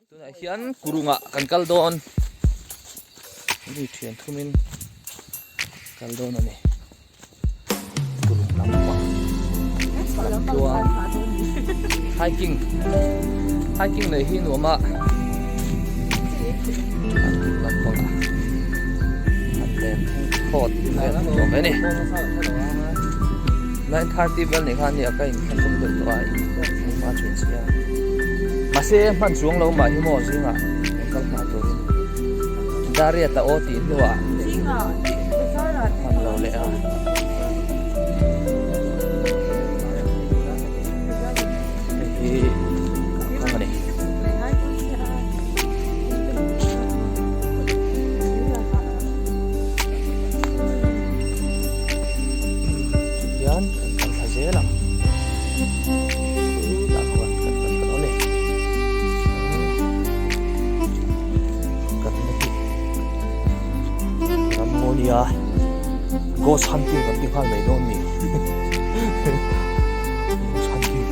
Tunah hian kurungah kan kal dawn mi thian thumin kal dawn a ni kurung lampang lam tluang hiking hiking leh hi nuam a hiking lampangah an lem thleng phawt vel nuam a ni 9:30 vel ni khan nia ka inthlahrung deuh tawh a in hma thin sia mahse hman chuang lo mah hi maw zingah kan kal hma turin Dariat a aw tih hnuah hman lo leh a. Hei hi kawng a ni. Tihian kan kal thla zel ang. Chutah khuan kan kal thla dawn a ni. Kan na hi ram maw nia ghost hunting kan ti nghal mai dawn ni. Ghost hunting.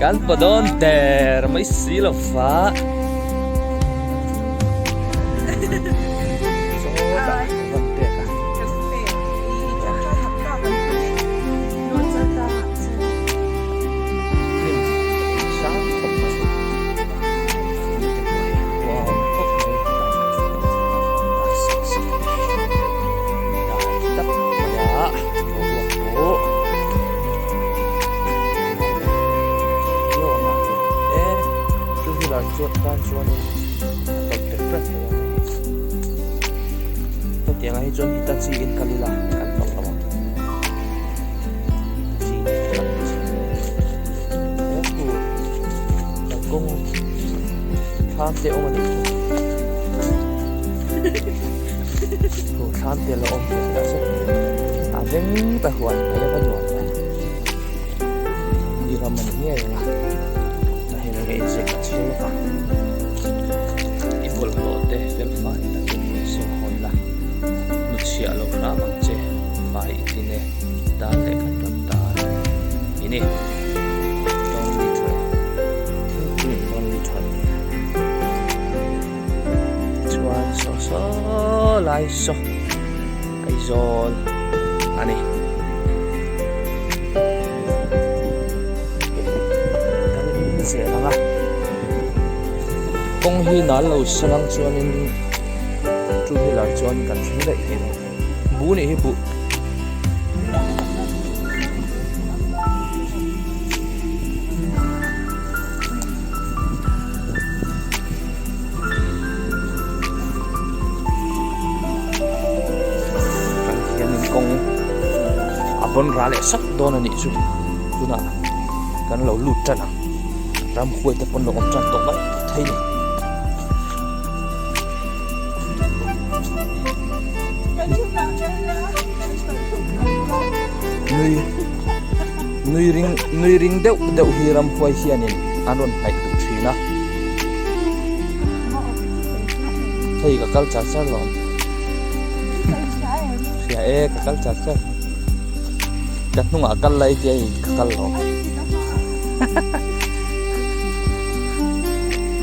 Kan pa dawn der mai si lo fa. Sawtah van pek a. Hnim sang khawp mai te pawh hi huam khawp mai a sak sak dai tak mai a boruak pawh viau ang a e two wheeler chuan tan chuanin a tawlh pek pek thei a hetiang ah hi chuan Hitachi in kal ila kan tawlh lo ang. Kawng thlam te awm a nih chu thlam te la awm thei a chuan a veng ta huan mai a va nuam ve mi ram a ni ngei ang a a hei enge inziak ka chhiar lawk a i bawlhhlawh te fel fai takin seng hawn la hnuchhiah lo hram ang che fai i tlin e. Tan leh kan ram tan i ni. Lonely Trail thingpui in Lonely Trail ni a. Chuan saw saw lai saw Aizawl a ni. Kan zel ang a. Kawng hi nal lo salang chuanin two wheeler chuan kan thleng daih thei lo. Bu nih hi buh. Kan hianin kawng a bawn ra leh sap dawn a nih chu tunah kan lo lut tan ang ramhuai te pawn lo awm tan tawh mai thei ni. Nui nui ring nui ring deuh deuh hi ramhuai hianin an rawn hnaih duh thin a hei ka kal char char lawm hria e ka kal char char ka hnungah kal lai tia in ka kal lawm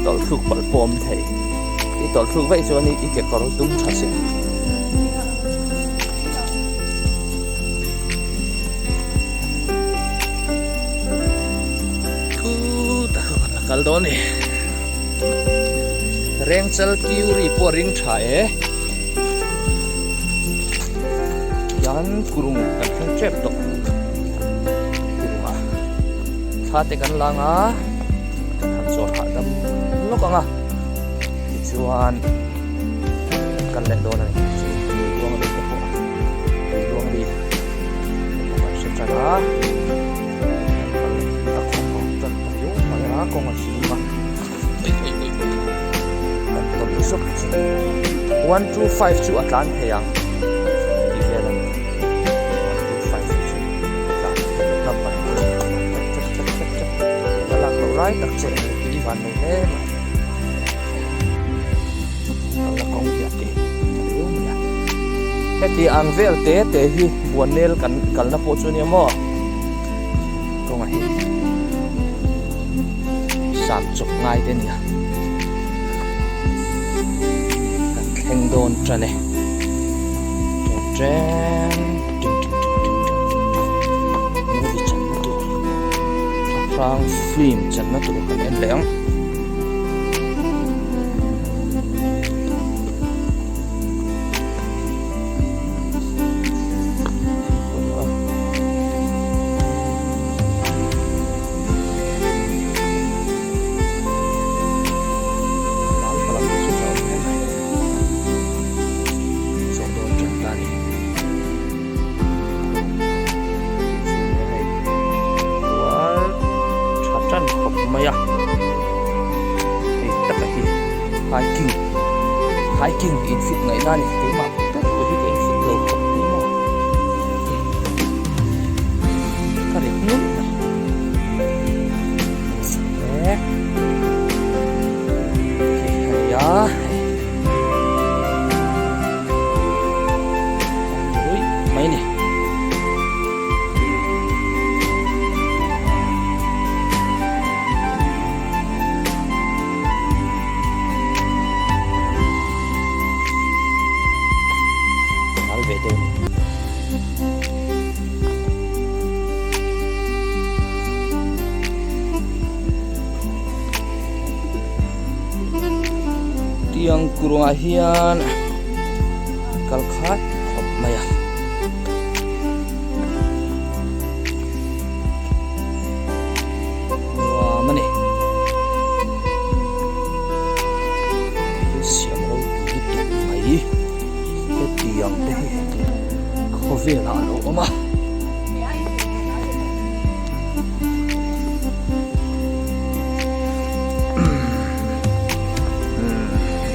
tawlh thluk palh pawh awm thei. I tawlh thluk vaih chuan i kekawr dum tha si. Khutah kha kan la kal dawn ni. Rengchal kiuri pawh ring tha e. Hian kurung kan thleng tep tawh. Kurungah thla te kan lang a. Kan han chawl hahdam lawk ang a. Tichuan kan kal leh dawn a ni chu tui luang ri te pawh tui luang ri te pawh kan hre tan a kan kal leh hi a khawng awm tan ta riau mai a kawng a hlim a ui ui ui ui kan tawlh zawk chu 125 chu a tlan thei ang tih vel a ni 125 chu a tlan thei number tap tap tap tap tap a lak loh lai. lai tak che i van nei hle mai. Kalna kawng hi a te ta riau mai a. Heti ang vel te te hi Buannel kan kalna pawh chu ania maw? Kawnga hi sap chawp ngai te nia. Kan thleng dawn tan e. Ṭen ṭen ṭing ṭing ṭing ṭing ṭing ṭing movie channa tur hrang film channa tur kan en leh ang. Tha tan khawp mai a hei taka hi hiking hiking in fit ngaihna a ni keimah ber pawh hi ka in fit lo khawp mai maw ka rit nulh mai e khi a ni a hei ruih mai a ni. Mal ve deuh a ni. Tiang kurungah hian kal khat khawp mai a. Nuam a ni. Thil siam ropui lutuk mai hetiang te hi khawvelah a lo awm a.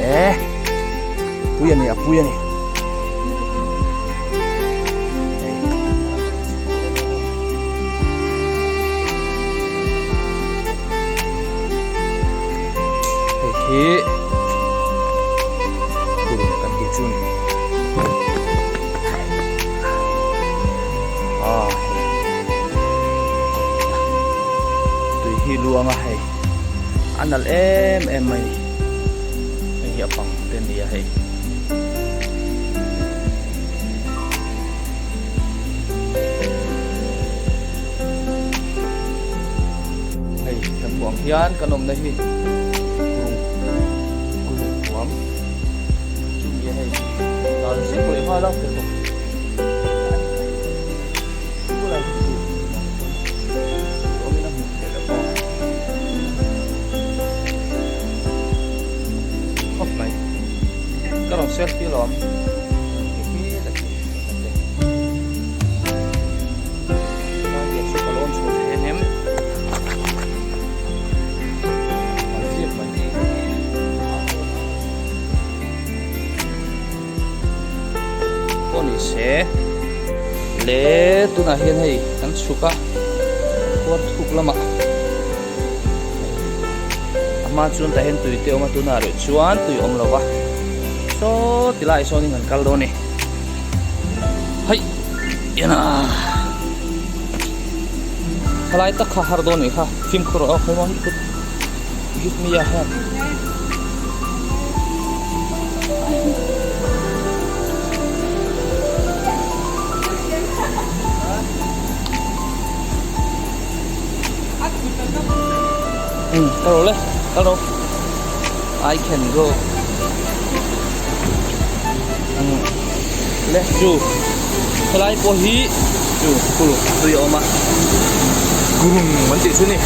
E pui a ni a pui a ni. Hei hi kulh kan tih chu a ni. Ah hei tui hi luang a hei a nalh em em mai a ni hei hi a pang te a ni a hei. Hei kan hmuh ang hian kan awmna hi kurung kurung huam chu ni a hei dal zek leh nghal a fel bawk bulah hian tui awmin a hmuh theih loh a khawp mai ka rawn selfie alawm. Pawh ni se le tunah hian hei kan chhuk a khuar thuk lamah a hma chuan tah hian tui te a awm a tunah rih chuan tui a awm lo va saw ti lai sawnin kan kal dawn a ni hei ena khalai tak kha har dawn nih kha fimkhur rawh aw khawimaw hi give me a hand. Kal rawh le kal rawh I can go le chu helai pawh hi chu kul tui a awm a kurung an tih chu ni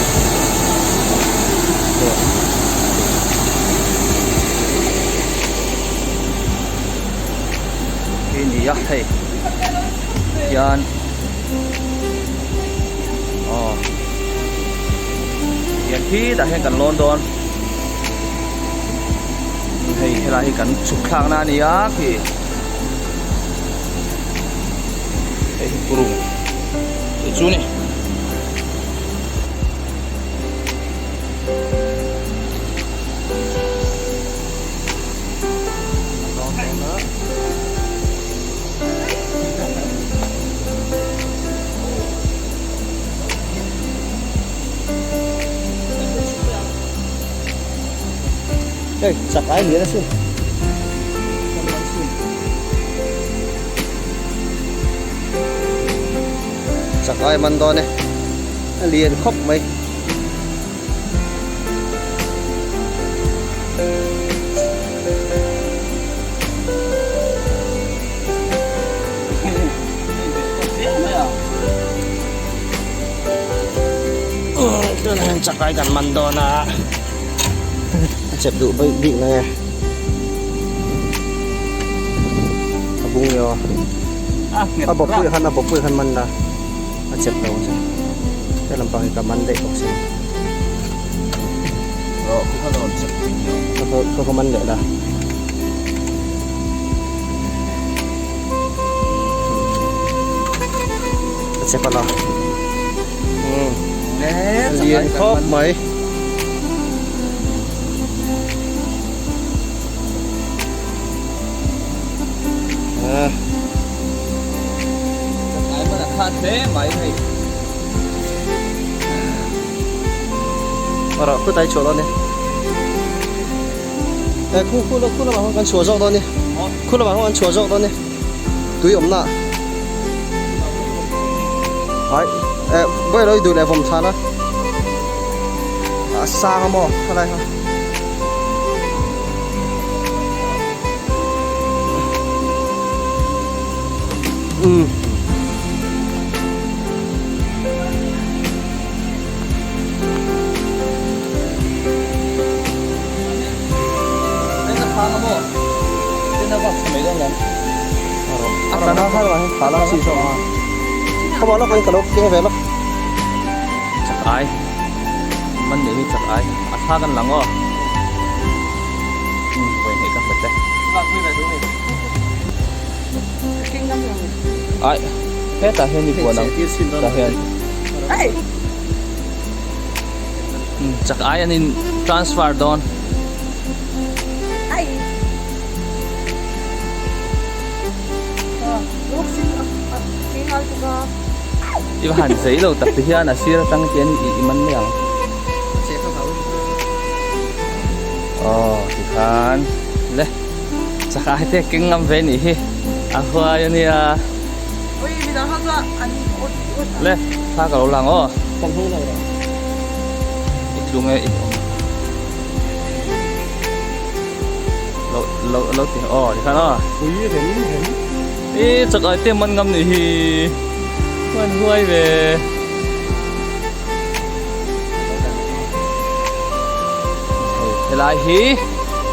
khi ni a hei hian aw hian khi tah hian kan lawn dawn hei helai hi kan chhuk thlak na a ni a khi hei hi kurung tih chu a ni. Hei chak ai lian asin. Chak ai man dawn e. A lian khawp mai. Tunah hian chakai kan man dawn a a chep duh bik bik mai e a bung ni aw a bawpui khan a bawpui khan man la a chep lo ang che he lampang hi ka man daih bawk si ka ka man leh la. A chep a la lian khawp mai. Rawh khutai chhuah dawn ni eh khu khu khu lamah khan kan chhuah zawk dawn ni khu lamah khan kan chhuah zawk dawn ni tui awmna ai eh vawi lo i duh leh vawm thlan a a sang a maw khalai kha. Umm. Chak ai man leh hi chak ai a thla kan lang aw vawi hnih ka hmet e. Ai hetah hian i buan ang tah hian chak ai an in transfer dawn. I va han zei lo tak ti hian a sir atang hian i man mai ang. Aw tikhan le. Chakah te keng ngam ve nih hi a huai a nia. Le thla ka lo lang aw. I tlung e i awm. Lo lo lo ti aw ti khan aw. I chakah te man ngam nih hi man huai ve. Hei helai hi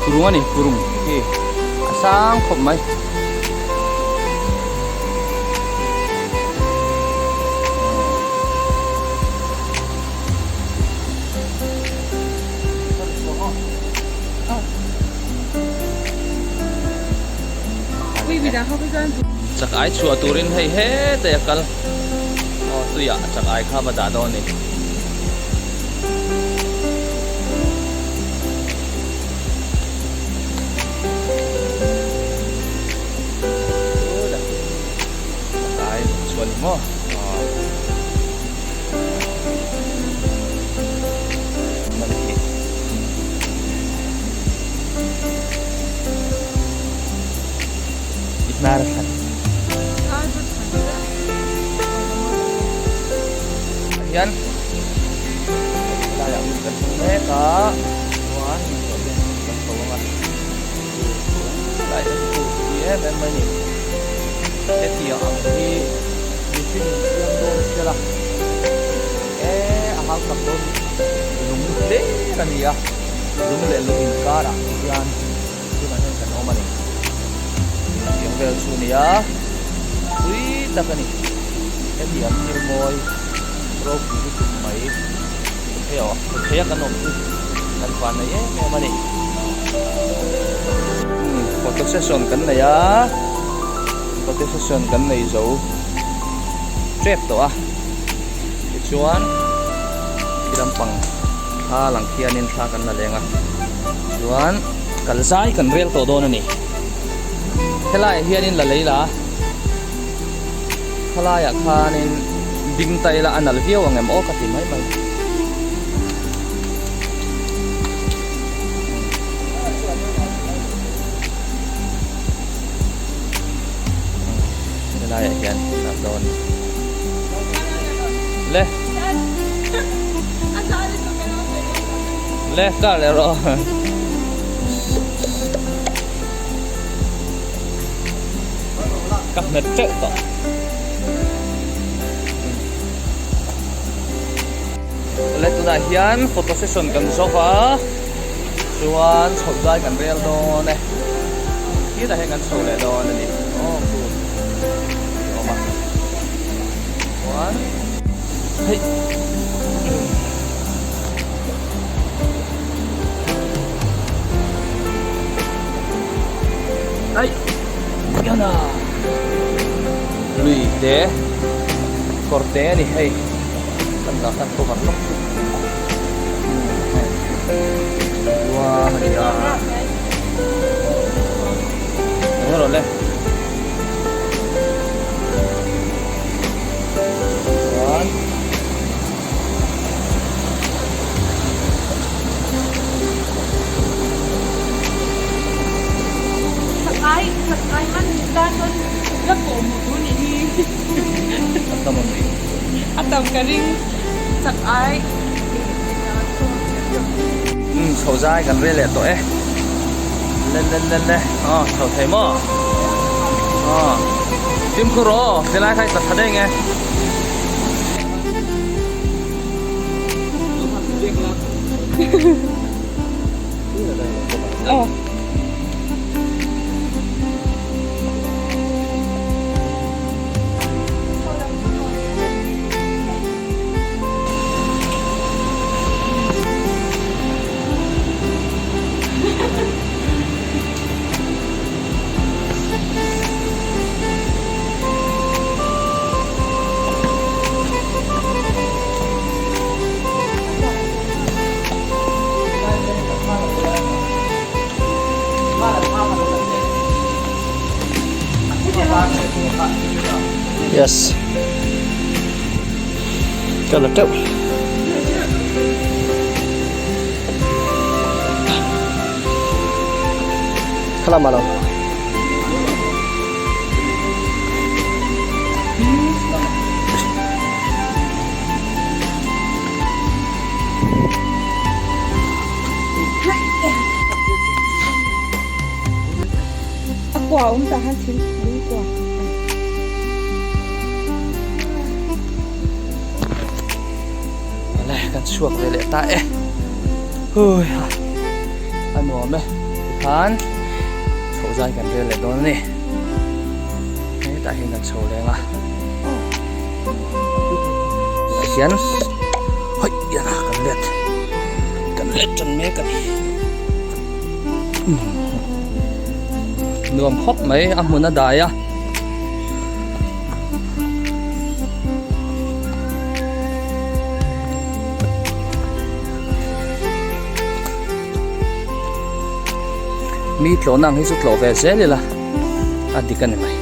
kurung a ni kurung hi a sang khawp mai. Chak ai chhuah turin hei hetah a kal. Aw tuiah a chak ai kha va dah dawn a ni. Chak ai chhuah ni maw? Aw. Man hi. I hnar a thlan. Hian helaiah hmun kan hmu mek a chuan tawh hian kan chho ang a helai hi chu tui em em mai a ni hetiang ang hi mihring in siam dawn sela e a hau tak dawn lung hler a ni a lung leh lung inkarah hian tunah hian kan awm a ni tiang vel chu a ni a pui tak a ni hetiang thil mawi ropui lutuk mai hei aw thei a kan awm chu kan van nei em em a ni photo session kan nei a photo session kan nei zo tep tawh a tichuan khi lampang. Kha lang khianin thla kan la leng a, chuan kal zai kan rel tawh dawn a ni. Helaiah hianin la lei la, khalaiah khanin ding ta ila a nalh viau ang em aw ka ti mai mai. Helaiah hian nalh dawn le. Le kar leh rawh. Ka hmet teuh tawh. Le tunah hian photo session kan zo va chuan chhoh zai kan rel dawn e. Khitah hian kan chho leh dawn a ni. Aw cool. Awm a. Chuan hei Ai yana lui te kawr te a ni hei kan lah khan cover lawk chuan a ni a eng rawh le. Chuan Chakai chakai man tan chuan la pawh hmuh tur nih hi. A tam ang ring. A tam ka ring chakai. Umm chho zai kan rel leh tawh e. Le le le le aw chho thei maw aw fimkhur aw helai kha i tla tha daih nge. Aw. Yes. Ka la teuh. Khalam alo. A kua awm tah khan thil lung kua. Awle kan chhuak ve leh ta e. Hui ha. A nuam e. Tikhan chhoh zai kan rel leh dawn a ni. Hetah hian kan chho leng a. Tah hian hawih ian a kan let kan let tan mek a ni. Nuam khawp mai a hmun a dai a. Mi tlawhna ang hi chu tlawh ve zel ila a dik a ni mai.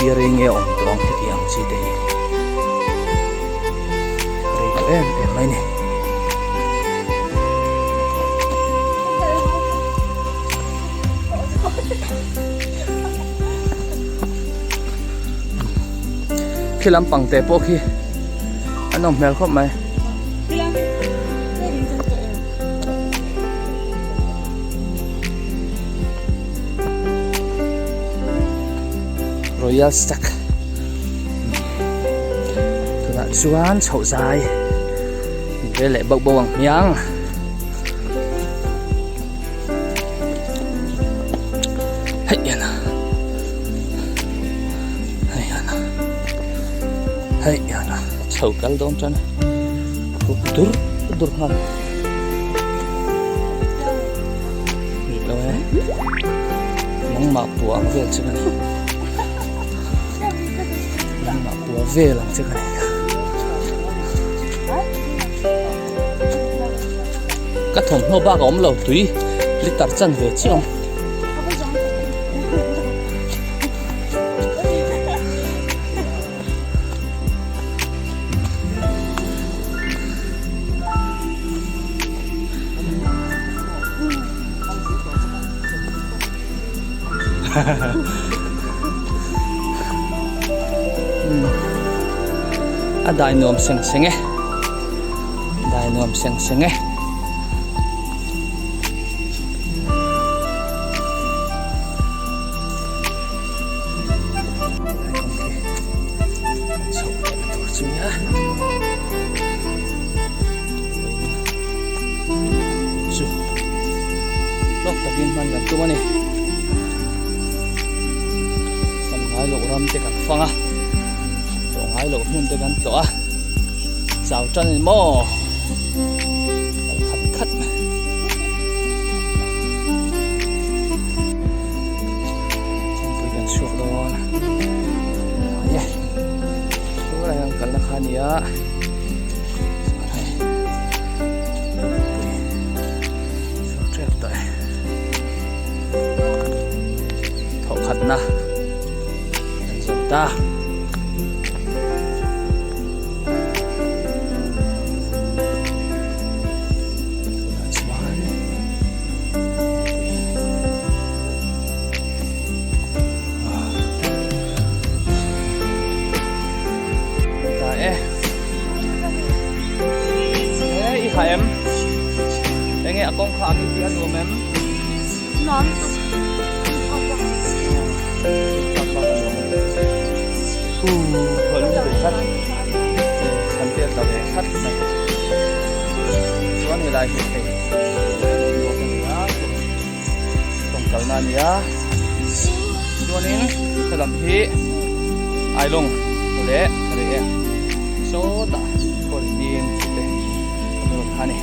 Engtia rei nge awm tawh ang heti ang chi te hi rei tawh em em mai ni. Khi lampang te pawh khi a nawm hmel khawp mai. Royal Stag tunah chuan chhoh zai ve leh bauh bauh ang hmiang. Hei hian a hei hian a hei hian a chho kal dawn tan a kuk dur dur nghal rit lo e nangmah puah ang vel chu ka ni. vel ang che ka nei kha. Ka thawmhnaw bak a awm lo tui liter chan ve chiah awm. A dai nuam seng seng e dai nuam seng seng e. Chu lawk takin hman kan tum a ni fan ngai loh ram te kan fang a tlawh ngai loh hmun te kan tlawh a chau tan in maw kal khat khat kawngpui kan chhuak dawn ai e tunah hian kalna kha a ni a. Thawhkhatna kan zawm ta. Tunah chuan ta e. E i ha em enge a kawng kha a mi tih a nuam em Nuam tuk Hu a lung ve tlat chhan te a tla ve tlat mai chuan helai hi hei nuam a ni a tawng kalna a ni a chuanin helam hi ailawng leh reh eng sawtah khawl ding te kan rawn kha a ni.